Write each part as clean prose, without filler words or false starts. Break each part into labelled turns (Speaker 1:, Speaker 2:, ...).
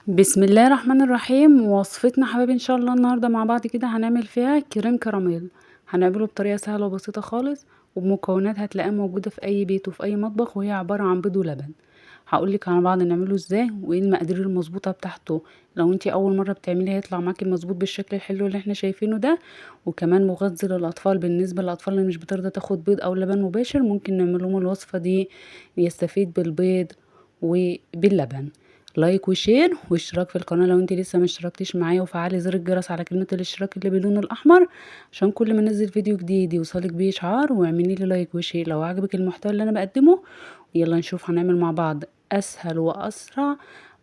Speaker 1: بسم الله الرحمن الرحيم. وصفتنا حبايبي ان شاء الله النهارده مع بعض كده هنعمل فيها كريم كراميل. هنعمله بطريقة سهلة وبسيطة خالص، وبمكونات هتلاقيها موجودة في اي بيت وفي اي مطبخ، وهي عبارة عن بيض ولبن. هقولك على بعض نعمله ازاي وايه المقادير المظبوطه بتاعته. لو انتي اول مرة بتعمليه هيطلع معاكي مظبوط بالشكل الحلو اللي احنا شايفينه ده، وكمان مغذي للاطفال. بالنسبة للاطفال اللي مش بترضى تاخد بيض او لبن مباشر، ممكن نعمل لهم الوصفة دي يستفيد بالبيض وباللبن. like و share واشتراك في القناة لو انت لسه ما اشتركتيش معايا، وفعلي زر الجرس على كلمة الاشتراك اللي باللون الاحمر عشان كل ما انزل فيديو جديد يوصلك بيه اشعار. واعملي لي like و share لو عجبك المحتوى اللي انا بقدمه. يلا نشوف هنعمل مع بعض اسهل واسرع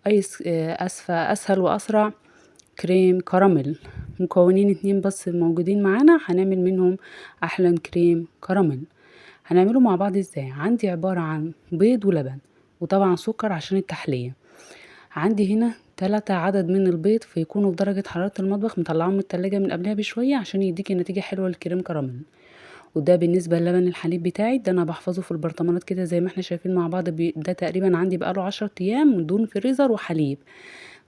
Speaker 1: ايس اسفه اسهل واسرع كريم كراميل. مكونين 2 بس موجودين معانا، هنعمل منهم احلى كريم كراميل. هنعمله مع بعض ازاي؟ عندي عبارة عن بيض ولبن، وطبعا سكر عشان التحلية. عندي هنا 3 عدد من البيض، فيكونوا في درجة حرارة المطبخ، مطلعاهم من التلاجة من قبلها بشوية عشان يديكي نتيجة حلوة للكريم كراميل. وده بالنسبة للبن الحليب بتاعي ده، انا بحفظه في البرطمانات كده زي ما احنا شايفين مع بعض. ده تقريبا عندي بقاله 10 ايام من دون فريزر وحليب.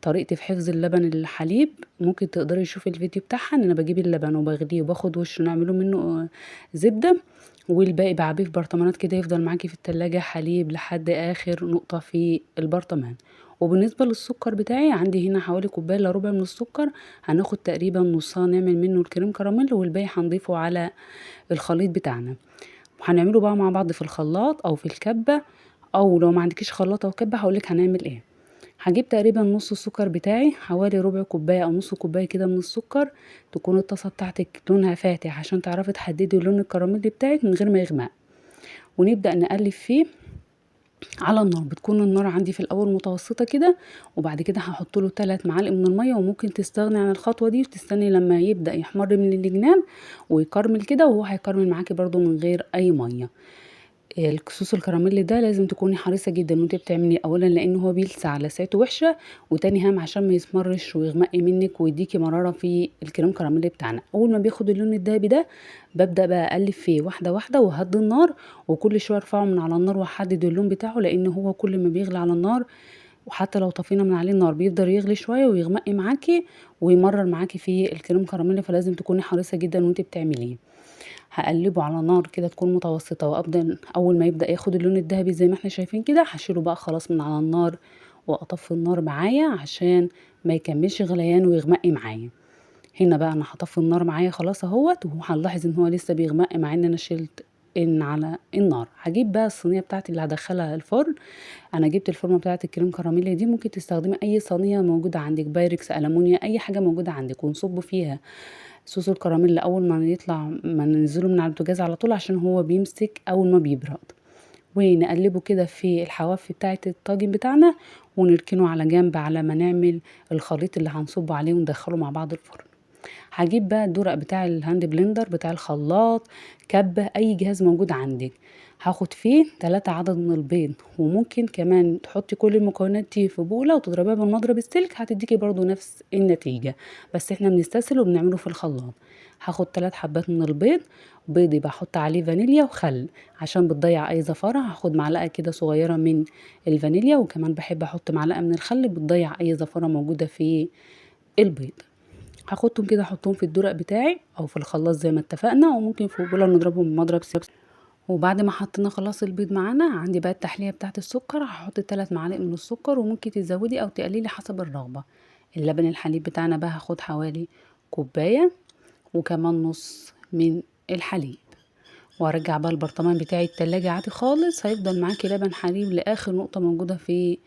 Speaker 1: طريقتي في حفظ اللبن الحليب ممكن تقدري تشوفي الفيديو بتاعها، ان انا بجيب اللبن وبغليه وباخد وشه نعمله منه زبدة، والباقي بعبيه في برطمانات كده يفضل معاكي في التلاجة حليب لحد اخر نقطة في البرطمان. وبالنسبة للسكر بتاعي عندي هنا حوالي كوباية الا ربع من السكر، هناخد تقريبا نصها نعمل منه الكريم كراميل، والباقي هنضيفه على الخليط بتاعنا. وهنعمله بقى مع بعض في الخلاط او في الكبة، او لو ما عندكيش خلاط او كبة هقولك هنعمل ايه. هجيب تقريبا نص السكر بتاعي، حوالي ربع كوباية او نص كوباية كده من السكر. تكون الطاسة بتاعتك لونها فاتح عشان تعرفي تحددي لون الكراميل بتاعك من غير ما يغمق. ونبدأ نقلب فيه على النار. بتكون النار عندي في الاول متوسطه كده، وبعد كده هحط له 3 معالق من المية. وممكن تستغني عن الخطوة دي وتستني لما يبدا يحمر من الجناب ويكرمل كده، وهو هيكرمل معاكي برده من غير اي مية. الصوص الكراميل ده لازم تكوني حريصة جدا وانت بتعمليه، اولا لان هو بيلسع لسعته وحشة، وتاني هام عشان ما يسمرش ويغمق منك ويديكي مرارة في الكريم كراميل بتاعنا. اول ما بياخد اللون الذهبي ده ببدا بقى اقلب فيه واحدة واحدة وهدي النار، وكل شوية ارفعه من على النار واحدد اللون بتاعه، لان هو كل ما بيغلي على النار وحتى لو طفينا من عليه النار بيفضل يغلي شوية ويغمق معاكي ويمرر معاكي في الكريم كراميل، فلازم تكوني حريصة جدا وانت بتعمليه. هقلبه على نار كده تكون متوسطه، وابدا اول ما يبدا ياخد اللون الذهبي زي ما احنا شايفين كده هشيله بقى خلاص من على النار واطفي النار معايا عشان ما يكملش غليان ويغمق معايا. هنا بقى انا هطفي النار معايا خلاص اهوت، وهنلاحظ ان هو لسه بيغمق مع ان انا شلت ان على النار. هجيب بقى الصينية بتاعتي اللي هدخلها الفرن. انا جبت الفرمه بتاعت الكريم كراميل دي، ممكن تستخدمي اي صينية موجودة عندك، بايركس، المونيا، اي حاجة موجودة عندك، ونصب فيها صوص الكراميل اول ما يطلع ما ننزله من على البوتاجاز على طول عشان هو بيمسك اول ما بيبرد، ونقلبه كده في الحواف بتاعه الطاجن بتاعنا ونركنه على جنب على ما نعمل الخليط اللي هنصبه عليه وندخله مع بعض الفرن. هجيب بقى الدرق بتاع ال hand blender بتاع الخلاط، كبه، اي جهاز موجود عندك. هاخد فيه 3 عدد من البيض، وممكن كمان تحطي كل المكونات دي في بوله وتضربيها بالمضرب السلك، هتديكي برضو نفس النتيجة، بس احنا بنستسهل وبنعمله في الخلاط. هاخد 3 حبات من البيض، بيض يبقى احط عليه فانيليا وخل عشان بتضيع اي زفاره. هاخد معلقه كده صغيرة من الفانيليا، وكمان بحب احط معلقه من الخل بتضيع اي زفاره موجودة في البيض. هاخدهم كده احطهم في الدرق بتاعي او في الخلاط زي ما اتفقنا، وممكن في بوله نضربهم بمضرب سلك. وبعد ما حطينا خلاص البيض معانا، عندي بقى التحلية بتاعه السكر. هحط 3 معالق من السكر، وممكن تزودي او تقللي حسب الرغبة. اللبن الحليب بتاعنا بقى هاخد حوالي كوباية وكمان نص من الحليب، وارجع بقى البرطمان بتاعي التلاجة عادي خالص. هيفضل معاكي لبن حليب لاخر نقطة موجودة في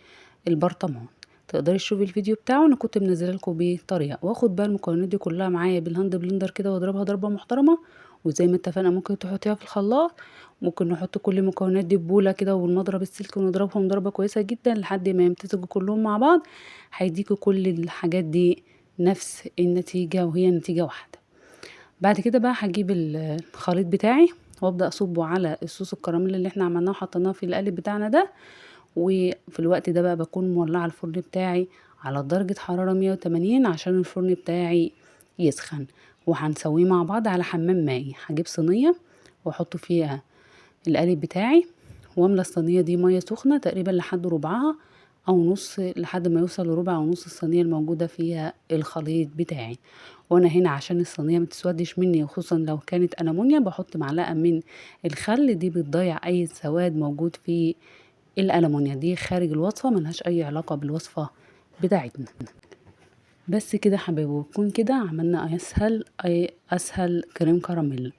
Speaker 1: البرطمان. تقدري تشوفي الفيديو بتاعه، انا كنت منزله لكم بطريقة. واخد بقى المكونات دي كلها معايا بال hand blender كده واضربها ضربه محترمه، وزي ما اتفقنا ممكن تحطيها في الخلاط، ممكن نحط كل المكونات دي ببوله كده والمضرب السلك ونضربهم ضربه كويسة جدا لحد ما يمتزجوا كلهم مع بعض. هيديكوا كل الحاجات دي نفس النتيجة، وهي نتيجة واحدة. بعد كده بقى هجيب الخليط بتاعي وابدا اصبه على الصوص الكراميل اللي احنا عملناه وحطيناه في القالب بتاعنا ده. وفي الوقت ده بقى بكون مولعه الفرن بتاعي على درجه حرارة 180 عشان الفرن بتاعي يسخن، وهنسويه مع بعض على حمام مائي. هجيب صينية واحط فيها القالب بتاعي، واملى الصينية دي مية سخنة تقريبا لحد ربعها، او نص لحد ما يوصل لربع او نص الصينية الموجودة فيها الخليط بتاعي. وانا هنا عشان الصينية ما تسودش مني، وخصوصا لو كانت ألمونيا، بحط معلقه من الخل، دي بتضيع اي سواد موجود في الألمونيا. دي خارج الوصفة، ملهاش اي علاقة بالوصفه بتاعتنا. بس كده حبايبي، ويكون كده عملنا اسهل كريم كراميل.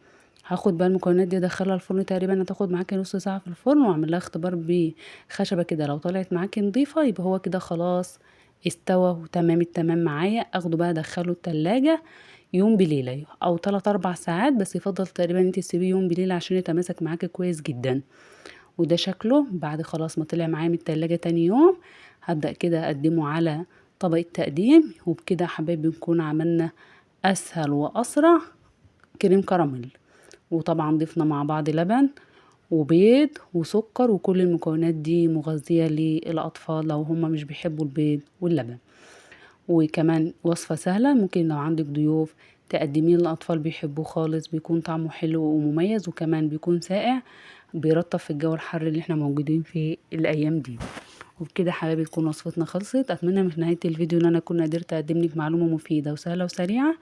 Speaker 1: هاخد بقى المكونات دي ادخلها الفرن، تقريبا هتاخد معاكي نص ساعة في الفرن، واعمل لها اختبار بخشبه كده، لو طلعت معاكي نضيفه يبقى هو كده خلاص استوى وتمام التمام معايا. اخده بقى ادخله التلاجة يوم بليلة او 3-4 ساعات، بس يفضل تقريبا انت تسيبيه يوم بليلة عشان يتماسك معاكي كويس جدا. وده شكله بعد خلاص ما طلع معايا من التلاجة تاني يوم. هبدأ كده اقدمه على طبق التقديم. وبكده يا حبايبي نكون عملنا اسهل واسرع كريم كراميل. وطبعا ضفنا مع بعض لبن وبيض وسكر، وكل المكونات دي مغذية للأطفال لو هما مش بيحبوا البيض واللبن. وكمان وصفة سهلة، ممكن لو عندك ضيوف تقدميه للأطفال بيحبوه خالص، بيكون طعمه حلو ومميز، وكمان بيكون ساقع بيرطب في الجو الحر اللي احنا موجودين فيه الأيام دي. وبكده حبايبي تكون وصفتنا خلصت. اتمنى من نهاية الفيديو ان انا اكون قدرت اقدم لك معلومة مفيدة وسهلة وسريعة.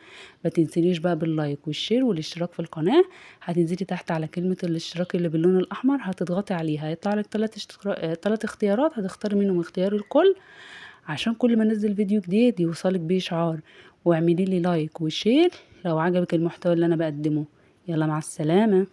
Speaker 1: ما تنسينيش بقى بال like وال share والاشتراك في القناة. هتنزلي تحت على كلمة الاشتراك اللي باللون الاحمر، هتضغطي عليها هيطلع لك 3 اختيارات، هتختاري منهم اختيار الكل عشان كل ما انزل فيديو جديد يوصلك بيه اشعار. واعملي لي like و share لو عجبك المحتوى اللي انا بقدمه. يلا مع السلامة.